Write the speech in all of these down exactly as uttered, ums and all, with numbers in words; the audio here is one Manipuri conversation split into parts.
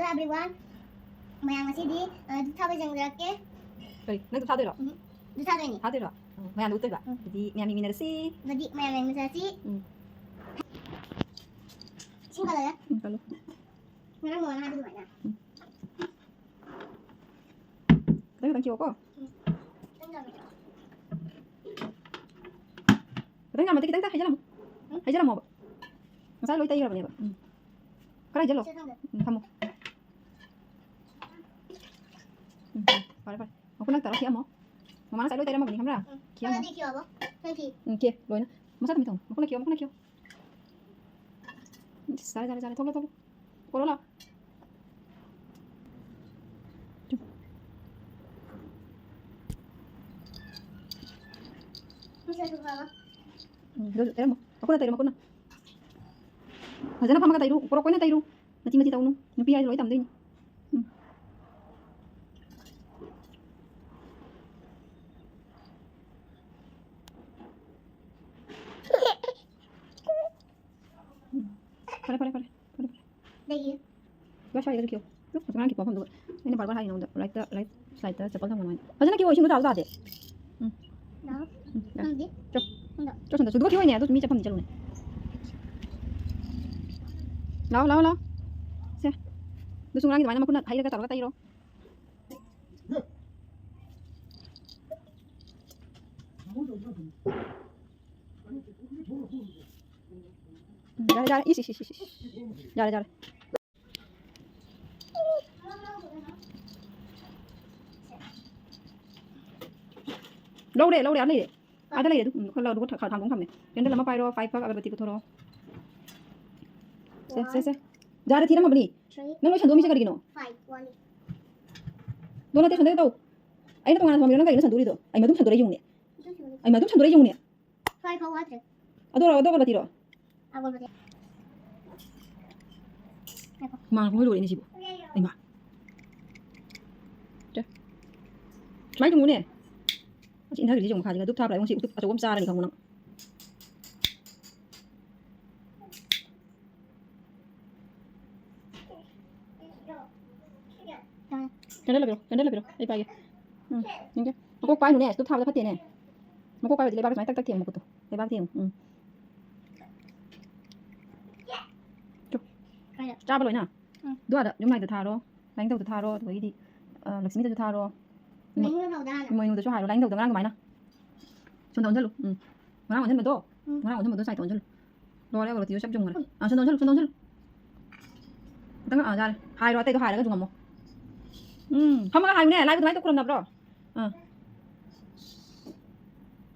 Everyone, ꯃꯌꯥꯝ ꯉꯁꯤꯗꯤ, ꯑ, ꯙꯨꯞ ꯊꯥꯕ ꯌꯦꯡꯖꯔꯛꯀꯦ꯫ ꯀꯔꯤ? ꯅꯪ ꯙꯨꯞ ꯊꯥꯗꯣꯏꯔꯣ? ꯎꯝ, ꯙꯨꯞ ꯊꯥꯗꯣꯏꯅꯤ꯫ ꯊꯥꯗꯣꯏꯔꯣ? ꯎꯝ, ꯃꯌꯥꯝꯗ ꯎꯠꯇꯣꯏꯕ? ꯎꯝ꯫ ꯑꯗꯨꯗꯤ ꯃꯌꯥꯝ ꯌꯦꯡꯃꯤꯟꯅꯔꯁꯤ꯫ ꯑꯗꯨꯗꯤ ꯃꯌꯥꯝ ꯌꯦꯡꯃꯤꯟꯅꯔꯁꯤ꯫ ꯎꯝ꯫ ꯏꯁꯤꯡ ꯀꯜꯂꯒꯦ꯫ ꯎꯝ, ꯀꯜꯂꯣ꯫ ꯉꯔꯥꯡ ꯃꯃꯥꯅ ꯍꯥꯏꯕ ꯑꯗꯨꯃꯥꯏꯅ꯫ ꯎꯝ꯫ ꯈꯤꯇꯪ ꯈꯤꯇꯪ ꯈꯤꯌꯣꯀꯣ꯫ ꯎꯝ꯫ ꯈꯤꯇꯪ ꯌꯥꯝꯃꯦ꯫ ꯈꯤꯇꯪ ꯌꯥꯝꯃꯗꯤ ꯈꯤꯇꯪ ꯍꯩꯖꯤꯜꯂꯝꯃꯣ꯫ ꯎꯝ? ꯍꯩꯖꯤꯜꯂꯝꯃꯣꯕ꯫ ꯉꯁꯥꯏ ꯂꯣꯏ ꯇꯩꯈ꯭ꯔꯕꯅꯦꯕ꯫ ꯎꯝ꯫ ꯈꯔ ꯍꯩꯖꯤꯜꯂꯣ꯫ ꯁꯤ ꯊꯝꯖꯜꯂꯣ꯫ ꯎꯝ, ꯊꯝꯃꯣ꯫ ꯎꯝ, ꯐꯔꯦ, ꯐꯔꯦ꯫ ꯃꯈꯨꯠꯅ ꯇꯧꯔ ꯈꯤꯌꯝꯃꯣ꯫ ꯃꯃꯥꯅ ꯉꯁꯥꯏ ꯂꯣꯏ ꯇꯩꯔꯝꯃꯕꯅꯤ, ꯈꯪꯕ꯭ꯔꯥ? ꯎꯝ꯫ ꯈꯤꯌꯝꯃꯣ꯫ ꯈꯔꯗꯤ ꯈꯤꯌꯣꯕ꯫ ꯅꯪ ꯈꯤ꯫ ꯎꯝ, ꯈꯤ꯫ ꯂꯣꯏꯅ꯫ ꯃꯁꯥ ꯊꯝꯃꯤ ꯊꯝꯃꯣ꯫ ꯃꯈꯨꯠꯅ ꯈꯤꯌꯣ, ꯃꯈꯨꯠꯅ ꯈꯤꯌꯣ꯫ ꯏꯁ, ꯌꯥꯔꯦ, ꯌꯥꯔꯦ, ꯌꯥꯔꯦ꯫ ꯊꯣꯛꯂꯣ, ꯊꯣꯛꯂꯣ꯫ ꯄꯣꯔꯛꯑꯣ ꯂꯥꯎ꯫ ꯎꯝ, ꯑꯗꯨꯁꯨ ꯇꯩꯔꯝꯃꯣ꯫ ꯃꯈꯨꯠꯅ ꯇꯩꯔꯣ, ꯃꯈꯨꯠꯅ꯫ ꯐꯖꯅ ꯐꯝꯃꯒ ꯇꯩꯔꯨ, ꯀ꯭ꯔꯣꯛ ꯑꯣꯏꯅ ꯇꯩꯔꯨ꯫ ꯃꯆꯤ ꯃꯆꯤ ꯇꯧꯅꯨ꯫ ꯅꯨꯄꯤ ꯍꯥꯏꯁꯦ ꯂꯣꯏ ꯇꯝꯗꯣꯏꯅꯤ꯫ ꯎꯝ꯫ ꯎꯝ꯫ ꯐꯔꯦ, ꯐꯔꯦ, ꯐꯔꯦ꯫ ꯐꯔꯦ, ꯐꯔꯦ꯫ ꯂꯩꯌꯦ꯫ ꯂꯣꯏ ꯁ꯭ꯋꯥꯏꯗ ꯈꯤꯌꯣ꯫ ꯑꯗꯨ ꯐꯖꯅ ꯈꯤꯌꯣ ꯃꯐꯝꯗꯨꯒ꯫ ꯑꯩꯅ ꯕꯥꯔ ꯕꯥꯔ ꯍꯥꯏ ꯅꯉꯣꯟꯗ, right ꯇ, right side ꯇ ꯆꯄꯜ ꯊꯝꯒꯅꯣ ꯍꯥꯏꯅ꯫ ꯐꯖꯅ ꯈꯤꯌꯣ, ꯏꯁꯤꯡꯗꯣ ꯇꯥꯁꯨ ꯇꯥꯗꯦ꯫ ꯎꯝ꯫ ꯂꯥꯛꯑꯣ꯫ ꯎꯝ, ꯌꯥꯔꯦ꯫ ꯈꯪꯗꯦ꯫ ꯆꯣ꯫ ꯈꯪꯗꯦ꯫ ꯆꯣ, ꯁꯣꯝꯗ ꯆꯣ꯫ ꯑꯗꯨꯒ ꯈꯤꯌꯣ ꯍꯥꯏꯅꯦ, ꯑꯗꯨ ꯃꯤ ꯆꯠꯐꯝꯗꯤ ꯆꯠꯂꯨꯅꯦ꯫ ꯂꯥꯛꯑꯣ, ꯂꯥꯛꯑꯣ, ꯂꯥꯛꯑꯣ꯫ ꯁꯦ꯫ ꯑꯗꯨꯁꯨ ꯉꯔꯥꯡꯒꯤ ꯑꯗꯨꯃꯥꯏꯅ ꯃꯈꯨꯠꯅ ꯍꯩꯔꯒ ꯇꯧꯔꯒ ꯇꯩꯔꯣ꯫ ꯎꯝ, ꯌꯥꯔꯦ, ꯌꯥꯔꯦ꯫ ꯏꯁ, ꯏꯁ, ꯏꯁ, ꯏꯁ, ꯏꯁ꯫ ꯌꯥꯔꯦ, ꯌꯥꯔꯦ꯫ ꯂꯧꯔꯦ, ꯂꯧꯔꯦ, ꯑꯥ ꯂꯩꯔꯦ꯫ ꯑꯥꯗ ꯂꯩꯔꯦ, ꯑꯗꯨ, ꯎꯝ, ꯈꯔ ꯂꯧ, ꯑꯗꯨꯒ ꯊ-, ꯊꯥꯡꯒꯣꯡ ꯊꯝꯃꯦ꯫ Candle ꯑꯃ ꯄꯥꯏꯔꯣ, five ꯐꯛ ꯑꯒꯔꯕꯠꯇꯤ ꯄꯨꯊꯣꯔꯛꯑꯣ꯫ ꯁꯦ, ꯁꯦ, ꯁꯦ꯫ ꯌꯥꯔꯦ, ꯊꯤꯔꯝꯃꯕꯅꯤ꯫ Three꯫ ꯅꯪ ꯂꯣꯏ ꯁꯟꯗꯣꯛꯑꯝꯃꯤꯁꯦ ꯀꯔꯤꯒꯤꯅꯣ? Five ꯋꯥꯠꯂꯤ꯫ ꯗꯣ ꯅꯠꯇꯦ, ꯁꯟꯗꯣꯛꯑꯦ ꯇꯧ꯫ ꯑꯩꯅ ꯇꯣꯉꯥꯟꯅ ꯊꯝꯃꯤꯔꯣ, ꯅꯪ ꯀꯩꯅꯣ ꯁꯟꯗꯣꯛꯏꯗꯣ? ꯑꯩ ꯃꯗꯨꯝ ꯁꯟꯗꯣꯔꯛꯑꯦ ꯌꯦꯡꯉꯨꯅꯦ꯫ ꯑꯗꯨ ꯁꯟꯗꯣꯛꯑꯦ꯫ ꯑꯩ ꯃꯗꯨꯝ ꯁꯟꯗꯣꯔꯛꯑꯦ ꯌꯦꯡꯉꯨꯅꯦ꯫ Five ꯐꯥꯎ ꯋꯥꯠꯇ꯭ꯔꯦ꯫ ꯑꯗꯣ, ꯑꯗꯣ ꯑꯒꯔꯕꯠꯇꯤꯔꯣ? ꯑꯒꯔꯕꯠꯇꯤ꯫ ꯉꯥꯏꯈꯣ꯫ ꯍꯨꯃꯥꯡ ꯄꯨꯡꯂꯣꯏ ꯂꯣꯏꯔꯦꯅꯦ ꯁꯤꯕꯨ꯫ ꯏꯃꯥ꯫ ꯁꯦ꯫ ꯁꯨꯃꯥꯏꯅ ꯊꯝꯃꯨꯅꯦ꯫ ꯑꯁꯤ ꯏꯟꯊꯈ꯭ꯔꯤꯁꯦ ꯌꯦꯡꯉꯨ ꯃꯈꯥꯁꯤꯒ꯫ ꯙꯨꯞ ꯊꯥꯕ꯭ꯔꯥ ꯍꯥꯏꯕ? ꯉꯁꯤ ꯎꯇꯨꯞ ꯑꯆꯧꯕ ꯑꯃ ꯆꯥꯔꯅꯤ ꯈꯪꯉꯨ ꯅꯪ꯫ ꯀꯦꯟꯗꯜ ꯂꯩꯕꯤꯔꯣ, ꯀꯦꯟꯗꯜ ꯂꯩꯕꯤꯔꯣ, ꯑꯩ ꯄꯥꯏꯒꯦ꯫ ꯎꯝ, ꯌꯦꯡꯒꯦ꯫ ꯃꯀꯣꯛ ꯄꯥꯏꯅꯨꯅꯦ, ꯁ꯭ꯇꯣꯞ ꯊꯥꯕꯗ ꯐꯠꯇꯦꯅꯦ꯫ ꯃꯀꯣꯛ ꯄꯥꯏꯕꯗꯤ ꯂꯩꯕꯥꯛꯇ ꯁꯨꯃꯥꯏꯅ ꯇꯛ ꯇꯛ ꯊꯦꯡꯉꯨ ꯃꯈꯨꯠꯇꯣ꯫ ꯂꯩꯕꯥꯛ ꯊꯦꯡꯉꯨ꯫ ꯎꯝ꯫ ꯆꯨ꯫ ꯀꯥꯏꯗ? ꯆꯥꯕ ꯂꯣꯏꯅ? ꯎꯝ꯫ ꯑꯗꯨ ꯑꯥꯗ ꯌꯨꯝ ꯂꯥꯏꯗ ꯊꯥꯔꯣ, ꯂꯥꯏꯅꯤꯡꯊꯧꯗ ꯊꯥꯔꯣ, ꯑꯗꯨꯗꯒꯤꯗꯤ, ꯑ, ꯂꯛꯁꯃꯤꯗꯁꯨ ꯊꯥꯔꯣ꯫ ꯂꯥꯏꯅꯤꯡꯊꯧꯗ ꯊꯥꯔꯣ ꯍꯥꯟꯅ꯫ ꯏꯃꯣꯏꯅꯨꯗꯁꯨ ꯍꯥꯏꯔꯣ, ꯂꯥꯏꯅꯤꯡꯊꯧꯗ ꯉꯔꯥꯡ ꯑꯗꯨꯃꯥꯏꯅ꯫ ꯁꯣꯝꯗ ꯑꯣꯟꯁꯤꯜꯂꯨ꯫ ꯎꯝ꯫ ꯉꯔꯥꯡ ꯑꯣꯟꯁꯤꯟꯕꯗꯣ, ꯎꯝ꯫ ꯉꯔꯥꯡ ꯑꯣꯟꯁꯤꯟꯕꯗꯣ ꯁꯥꯏꯠꯇ ꯑꯣꯟꯁꯤꯜꯂꯨ꯫ ꯂꯣꯏꯔꯦ, ꯔꯣꯇꯤꯗꯣ ꯆꯞ ꯌꯨꯡꯈ꯭ꯔꯦ꯫ ꯎꯝ꯫ ꯑꯥ, ꯁꯣꯝꯗ ꯑꯣꯟꯁꯤꯜꯂꯨ, ꯁꯣꯝꯗ ꯑꯣꯟꯁꯤꯜꯂꯨ꯫ ꯈꯤꯇꯪ, ꯑꯥ, ꯌꯥꯔꯦ꯫ ꯍꯥꯏꯔꯣ, ꯑꯇꯩꯗꯣ ꯍꯥꯏꯔꯒ ꯌꯨꯡꯉꯝꯃꯣ꯫ ꯎꯝ, ꯐꯝꯃꯒ ꯍꯥꯏꯌꯨꯅꯦ, ꯂꯥꯏꯕꯨ ꯑꯗꯨꯃꯥꯏꯅ ꯈꯨꯔꯝꯅꯕ꯭ꯔꯣ? ꯑꯥ꯫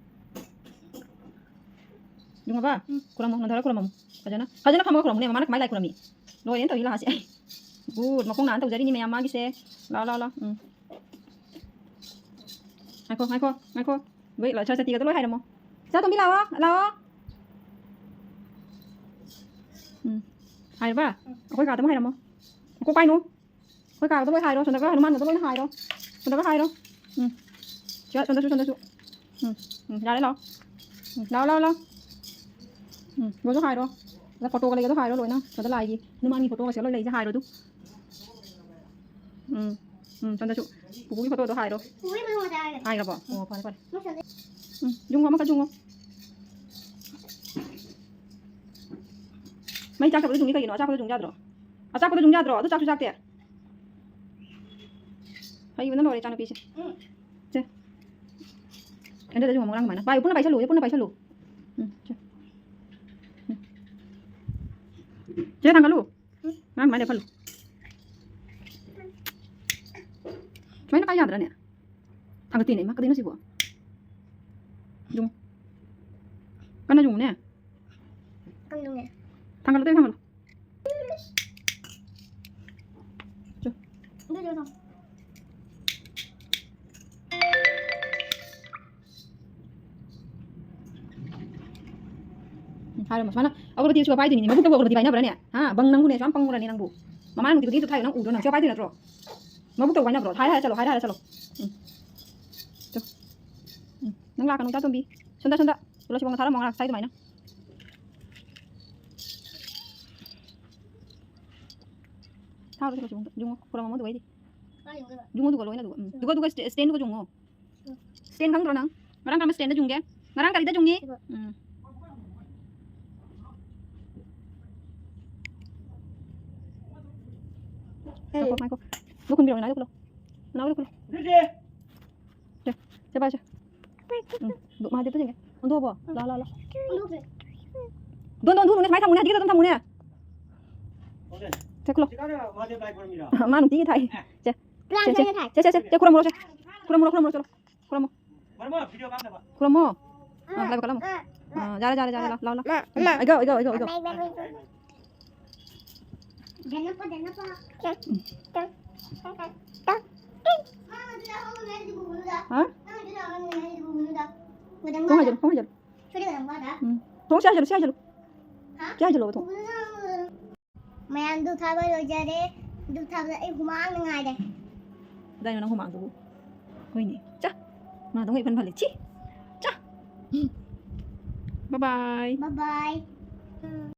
ꯌꯨꯡꯉꯕ? ꯎꯝ꯫ ꯈꯨꯔꯝꯃꯣ, ꯅꯟꯊꯔ ꯈꯨꯔꯝꯃꯣ꯫ ꯐꯖꯅ, ꯐꯖꯅ ꯐꯝꯃꯒ ꯈꯨꯔꯝꯃꯨꯅꯦ, ꯃꯃꯥꯅ ꯀꯃꯥꯏꯅ ꯂꯥꯏ ꯈꯨꯔꯝꯃꯤ? ꯂꯣꯏꯔꯦꯅ ꯇꯧꯔꯤ ꯂꯥꯁꯦ꯫ ꯒꯨꯗ, ꯃꯈꯣꯡ ꯅꯥꯟꯅ ꯇꯧꯖꯔꯤꯅꯤ ꯃꯌꯥꯝ ꯃꯥꯒꯤꯁꯦ꯫ ꯂꯥꯎ, ꯂꯥꯎ, ꯂꯥꯎ꯫ ꯎꯝ꯫ ꯉꯥꯏꯈꯣ, ꯉꯥꯏꯈꯣ, ꯉꯥꯏꯈꯣ꯫ ꯂꯣꯏ, ꯂꯣꯏ, ꯁꯔꯁꯇꯤꯒꯗꯣ ꯂꯣꯏ ꯍꯥꯏꯔꯝꯃꯣ꯫ ꯏꯆꯥ ꯇꯣꯝꯕꯤ, ꯂꯥꯛꯑꯣ, ꯂꯥꯛꯑꯣ꯫ ꯎꯝ꯫ ꯍꯥꯏꯔꯕ? ꯑꯩꯈꯣꯏ ꯀꯥꯗ ꯑꯃꯨꯛ ꯍꯥꯏꯔꯝꯃꯣ꯫ ꯀꯣꯛ ꯄꯥꯏꯅꯨ꯫ ꯑꯩꯈꯣꯏ ꯀꯥꯗ ꯂꯣꯏ ꯍꯥꯏꯔꯣ꯫ ꯁꯣꯝꯗꯒ ꯍꯅꯨꯃꯥꯟꯒꯗꯣ ꯂꯣꯏꯅ ꯍꯥꯏꯔꯣ꯫ ꯁꯣꯝꯗꯒ ꯍꯥꯏꯔꯣ꯫ ꯎꯝ꯫ ꯁꯤꯗ, ꯁꯣꯝꯗꯁꯨ, ꯁꯣꯝꯗꯁꯨ꯫ ꯎꯝ, ꯎꯝ, ꯌꯥꯔꯦ, ꯂꯥꯛꯑꯣ꯫ ꯎꯝ, ꯂꯥꯛꯑꯣ, ꯂꯥꯛꯑꯣ, ꯂꯥꯛꯑꯣ꯫ ꯎꯝ, ꯏꯕꯣꯁꯨ ꯍꯥꯏꯔꯣ꯫ ꯑꯗ ꯐꯣꯇꯣꯒ ꯂꯩꯒꯗꯣ ꯍꯥꯏꯔꯣ ꯂꯣꯏꯅ꯫ ꯁꯣꯝꯗ ꯂꯥꯏꯒꯤ ꯍꯅꯨꯃꯥꯟꯒꯤ ꯐꯣꯇꯣꯒꯁꯦ ꯂꯣꯏ ꯂꯩꯁꯦ ꯍꯥꯏꯔꯣ ꯑꯗꯨ꯫ ꯎꯝ, ꯎꯝ, ꯁꯣꯝꯗꯁꯨ ꯄꯨꯄꯨꯒꯤ ꯐꯣꯇꯣꯗꯣ ꯍꯥꯏꯔꯣ꯫ ꯄꯨꯄꯨꯒꯤ ꯐꯣꯇꯣ ꯉꯥꯛꯇ ꯍꯥꯏꯔꯒꯦ꯫ ꯍꯥꯏꯈ꯭ꯔꯕꯣ? ꯑꯣ, ꯐꯔꯦ, ꯐꯔꯦ꯫ ꯃꯣꯏ ꯁꯣꯝꯗ ꯎꯝ, ꯌꯨꯡꯉꯣ, ꯑꯃꯈꯛ ꯌꯨꯡꯉꯣ꯫ ꯃꯩ ꯆꯥꯛ ꯆꯥꯕꯗ ꯌꯨꯡꯉꯤ ꯀꯩꯒꯤꯅꯣ? ꯑꯆꯥꯛꯄꯗ ꯌꯨꯡ ꯌꯥꯗ꯭ꯔꯣ? ꯑꯆꯥꯛꯄꯗ ꯌꯨꯡ ꯌꯥꯗ꯭ꯔꯣ? ꯑꯗꯨ ꯆꯥꯛꯁꯨ ꯆꯥꯛꯇꯦ꯫ ꯍꯩꯕꯅ ꯂꯣꯏꯔꯦ ꯏꯆꯥꯅꯨꯄꯤꯁꯦ꯫ ꯎꯝ꯫ ꯁꯦ꯫ ꯑꯗꯨꯗ ꯌꯨꯡꯉꯣ, ꯉꯔꯥꯡ ꯑꯗꯨꯃꯥꯏꯅ꯫ ꯄꯥꯏꯌꯨ, ꯄꯨꯟꯅ ꯄꯥꯏꯁꯜꯂꯨ, ꯄꯨꯟꯅ ꯄꯥꯏꯁꯜꯂꯨ꯫ ꯎꯝ, ꯁꯦ꯫ ꯎꯝ꯫ ꯁꯦ, ꯊꯥꯡꯒꯠꯂꯨ꯫ ꯉꯔꯥꯡ ꯑꯗꯨꯃꯥꯏꯅ ꯂꯦꯞꯍꯜꯂꯨ꯫ ꯁꯨꯃꯥꯏꯅ ꯄꯥꯏ ꯌꯥꯗ꯭ꯔꯅꯦ? ꯊꯥꯡꯒꯠꯇꯦꯅꯦ, ꯏꯃꯥ, ꯀꯩꯗꯧꯅꯣ ꯁꯤꯕꯣ? ꯌꯨꯡꯉꯨ꯫ ꯀꯟꯅ ꯌꯨꯡꯉꯨꯅꯦ꯫ ꯀꯟꯅ ꯌꯨꯡꯉꯦ꯫ ꯊꯥꯡꯒꯠꯂꯣ, ꯑꯇꯩ ꯊꯥꯡꯒꯠꯂꯣ꯫ ꯆꯣ꯫ ꯑꯗꯨ ꯆꯣ, ꯆꯣ꯫ ꯎꯝ, ꯍꯥꯏꯔꯝꯃꯣ꯫ ꯁꯨꯃꯥꯏꯅ ꯑꯒꯔꯕꯇꯤ ꯁꯨꯒ ꯄꯥꯏꯗꯣꯏꯅꯤꯅꯦ꯫ ꯃꯕꯨꯛꯇꯕꯨ ꯑꯒꯔꯕꯇꯤ ꯄꯥꯏꯅꯕ꯭ꯔꯅꯦ? ꯍꯥ? ꯕꯪ ꯅꯪꯕꯨꯅꯦ, ꯁꯨꯌꯥꯝ ꯄꯪꯉꯨꯔꯅꯦ ꯅꯪꯕꯨ꯫ ꯃꯃꯥ ꯅꯨꯡꯇꯤ ꯈꯨꯗꯤꯡꯒꯤ ꯊꯥꯏ ꯅꯪ ꯎꯗ꯭ꯔꯣ ꯅꯪ? ꯁꯨꯒ ꯄꯥꯏꯗꯣꯏ ꯅꯠꯇ꯭ꯔꯣ? ꯃꯕꯨꯛꯇꯕꯨ ꯄꯥꯏꯅꯕ꯭ꯔꯣ? ꯍꯥꯏꯔ ꯍꯥꯏꯔ ꯆꯠꯂꯣ, ꯍꯥꯏꯔ ꯍꯥꯏꯔ ꯆꯠꯂꯣ꯫ ꯎꯝ꯫ ꯆꯣ꯫ ꯎꯝ꯫ ꯅꯪ ꯂꯥꯛꯀꯅꯨ, ꯏꯆꯥ ꯇꯣꯝꯕꯤ꯫ ꯁꯣꯝꯗ, ꯁꯣꯝꯗ꯫ ꯇꯨꯂꯁꯤꯕꯣꯡꯗ ꯊꯥꯔꯝꯃꯣ ꯉꯥꯏꯍꯥꯛ ꯆꯥꯏ ꯑꯗꯨꯃꯥꯏꯅ꯫ ꯊꯥꯔꯣ ꯇꯨꯂꯁꯤꯕꯣꯡꯗ꯫ ꯌꯨꯡꯉꯣ, ꯈꯨꯔꯝꯃꯝꯃꯣ ꯑꯗꯨꯒꯩꯗꯤ꯫ ꯌꯨꯡꯉꯣ, ꯑꯗꯨꯒ ꯂꯣꯏꯅ ꯑꯗꯨꯒ, ꯎꯝ꯫ ꯑꯗꯨꯒ, ꯑꯗꯨꯒ ꯁ꯭ꯇꯦ-, ꯁ꯭ꯇꯦꯟꯗꯨꯒ ꯌꯨꯡꯉꯣ꯫ ꯁ꯭ꯇꯦꯟ ꯈꯪꯗ꯭ꯔꯣ ꯅꯪ? ꯉꯔꯥꯡ ꯀꯔꯝꯕ ꯁ꯭ꯇꯦꯟꯗ ꯌꯨꯡꯒꯦ? ꯉꯔꯥꯡ ꯀꯔꯤꯗ ꯌꯨꯡꯉꯤ? ꯎꯝ꯫ ꯉꯥꯏꯈꯣ, ꯉꯥꯏꯈꯣ꯫ ꯑꯗꯨ ꯈꯨꯟꯕꯤꯔꯣ, ꯅꯅꯥꯎꯗ ꯈꯨꯜꯂꯣ꯫ ꯅꯅꯥꯎꯗ ꯈꯨꯜꯂꯣ꯫ ꯁꯦ, ꯁꯦ, ꯄꯥꯏꯁꯦ꯫ ꯎꯝ, ꯗꯨ-, ꯃꯍꯥꯗꯦꯕꯇ ꯌꯦꯡꯒꯦ꯫ ꯑꯣꯟꯊꯣꯛꯑꯕꯣ? ꯂꯥ, ꯂꯥ, ꯂꯥ꯫ ꯗꯣꯟ, ꯗꯣꯟ, ꯗꯣꯟ, ꯁꯨꯃꯥꯏꯅ ꯊꯝꯃꯨꯅꯦ, ꯍꯧꯖꯤꯛꯀꯤꯗꯣ ꯑꯗꯨꯝ ꯊꯝꯃꯨꯅꯦ꯫ ꯁꯦ, ꯈꯨꯜꯂꯣ꯫ ꯃꯥ ꯅꯨꯡꯇꯤꯒꯤ ꯊꯥꯏ꯫ ꯁꯦ, ꯁꯦ, ꯁꯦ, ꯁꯦ, ꯁꯦ, ꯈꯨꯔꯝꯃꯨꯔꯣ, ꯁꯦ꯫ ꯈꯨꯔꯝꯃꯨꯔꯣ, ꯈꯨꯔꯝꯃꯨꯔꯣ, ꯆꯠꯂꯣ꯫ ꯈꯨꯔꯝꯃꯣ꯫ ꯈꯨꯔꯝꯃꯣ꯫ ꯑꯥ, ꯂꯥꯏꯕꯛ ꯀꯠꯂꯝꯃꯣ꯫ ꯑꯥ, ꯌꯥꯔꯦ, ꯌꯥꯔꯦ, ꯌꯥꯔꯦ, ꯂꯥꯎ, ꯂꯥꯎ, ꯂꯥꯎ꯫ ꯎꯝ, ꯑꯩꯒꯣ, ꯑꯩꯒꯣ, ꯑꯩꯒꯣ, ꯑꯩꯒꯣ꯫ ꯍꯥ? ꯊꯣꯡ ꯍꯥꯏꯖꯜꯂꯨ, ꯊꯣꯡ ꯍꯥꯏꯖꯜꯂꯨ꯫ ꯎꯝ꯫ ꯊꯣꯡ ꯁꯤ ꯍꯥꯏꯖꯜꯂꯨ, ꯁꯤ ꯍꯥꯏꯖꯜꯂꯨ꯫ ꯁꯤ ꯍꯥꯏꯖꯜꯂꯣꯕ ꯊꯣꯡ꯫ ꯃꯌꯥꯝ ꯙꯨꯞ ꯊꯥꯕ ꯂꯣꯏꯖꯔꯦ꯫ ꯙꯨꯞ ꯊꯥꯕꯗ ꯑꯩ ꯍꯨꯃꯥꯡꯅ ꯉꯥꯏꯔꯦ꯫ ꯀꯗꯥꯏꯅꯣ ꯅꯪ ꯍꯨꯃꯥꯡꯗꯨꯕꯨ? ꯍꯣꯏꯅꯦ꯫ ꯆꯥ꯫ ꯃꯥꯗꯧꯅ ꯏꯐꯟ ꯐꯜꯂꯦ꯫ ꯆꯤ꯫ ꯆꯥ꯫ Bye bye꯫ Bye bye꯫